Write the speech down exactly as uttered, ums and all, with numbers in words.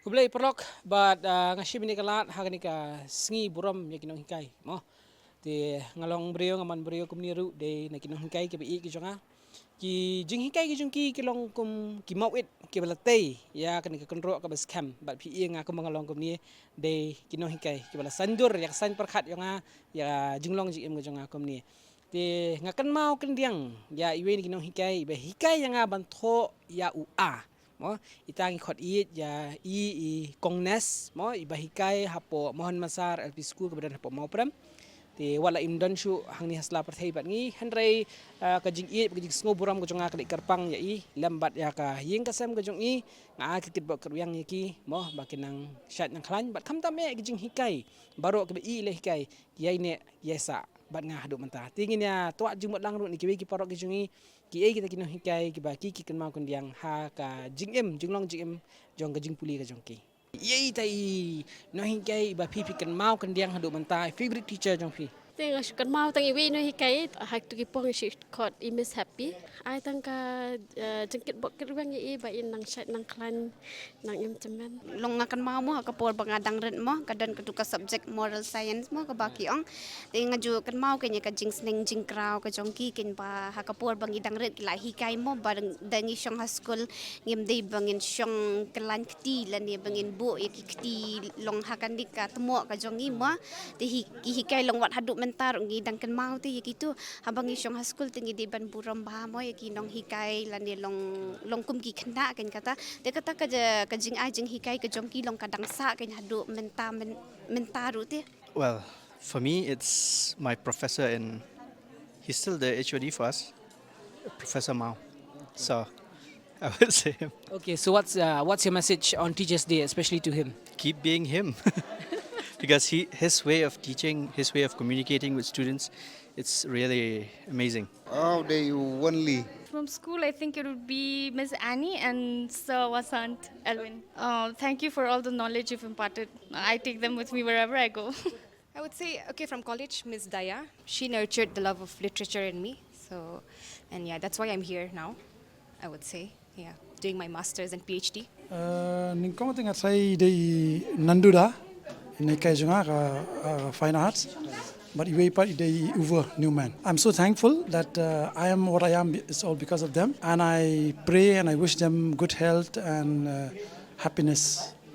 Khublei paralok, bad ah, nga shim ïa kane ka lad ha kane ka sngi burom ïa ki nonghikai mo. Te nga long briew, nga man briew kumne ruh dei na ki nonghikai kiba ïeit ki jong nga. Ki jinghikai ki jong ki ki long kum ki mawit kiba la tei ïa kane ka kynroh kaba skhem, bad phi ïohi nga kumba nga long kumne dei ki nonghikai kiba la saiñdur ïa ka saiñ pyrkhat jong nga, ïa jinglong jingim ka jong nga kumne. Te nga kynmaw kyndiang ïa iwei na ki nonghikai iba hikai ïa nga ban thoh ïa u A. Mo, ita ngi khot ïeit ïa i, i Kong Nes mo, iba hikai hapoh Mohon Masar L P School kaba don hapoh Mawprem. Te wat la im don shuh hangne ha sla pyrthei bad ngi, hynrei ah, ka jingïeit, ka jingsngewburom ka jong nga ka dei kyrpang ïa i, lem bad ïa ka ïing ka sem ka jong i. Nga ai ka kitbok kitrwiang ïa ki mo, ba kin nang shait nang khlaiñ, bad khamtam eh ka jinghikai baroh kiba i la hikai, ki ïai neh ïai sah bad nga haduh mynta. Te ngin ïa twad jingmut lang ruh na kiwei ki paralok ki jong i, kiei kita ki nonghikai kiba ki, ki kynmaw kyndiang ha ka jingim, jinglong jingim jong ka jingpule ka jong ki. Iei ita i nonghikai iba phi, phi kynmaw kyndiang haduh mynta, i favorite teacher jong phi? Te nga shu kynmaw tang iwei i nonghikai, ha kito ki por nga shu khot i Miss Happy. Ai tang ka ah, jingkitbok kitrwiang ïa i ba in nang shait nang khlaiñ, nang im tymmen. Long nga kynmaw mo, ha ka por ba nga dang rit mo, ka don katu ka subject moral science mo, kaba ki ong. Te nga ju kynmaw kein ïa ka jingsneng jingkraw ka jong ki, kein ba ha ka por ba ngi dang rit ki la hikai mo, ba dang, dang ngi shong ha skul, ngim dei ba ngin shong kyllaiñ kti lane ba ngin buh ïa ki kti long ha kane ka tmoh ka jong ngi mo. Te hi, ki hikai long wat haduh mynta ruh ngi dang kynmaw te ïa kitu. Haba ngi shong ha skul te ngi dei ban burom bha mo ïa ki nonghikai lane long, long kum ki khynnah kein kata. Te kata ka ja, ka jingai jinghikai ka jong ki long ka dang sah kein haduh mynta, myn-, mynta ruh te. Well, for me, it's my professor in, he's still the H O D for us, Professor Mao. So, I would say him. Okay, so what's uh, what's your message on Teachers' Day, especially to him? Keep being him, because he, his way of teaching, his way of communicating with students, it's really amazing. Oh, they only. From school, I think it would be Miss Annie and Sir Vasant Elwin. Uh, thank you for all the knowledge you've imparted. I take them with me wherever I go. I would say, okay, from college, Miss Daya. She nurtured the love of literature in me. So, and yeah, that's why I'm here now, I would say. Yeah, doing my master's and P H D. Uh, nyngkong te nga tharai i dei i Nanduda, i nonghikai jong nga ka, uh, Fine Arts. But iwei pat i dei i Uwe Newman. I'm so thankful that uh, I am what I am, it's all because of them. And I pray and I wish them good health and uh, happiness.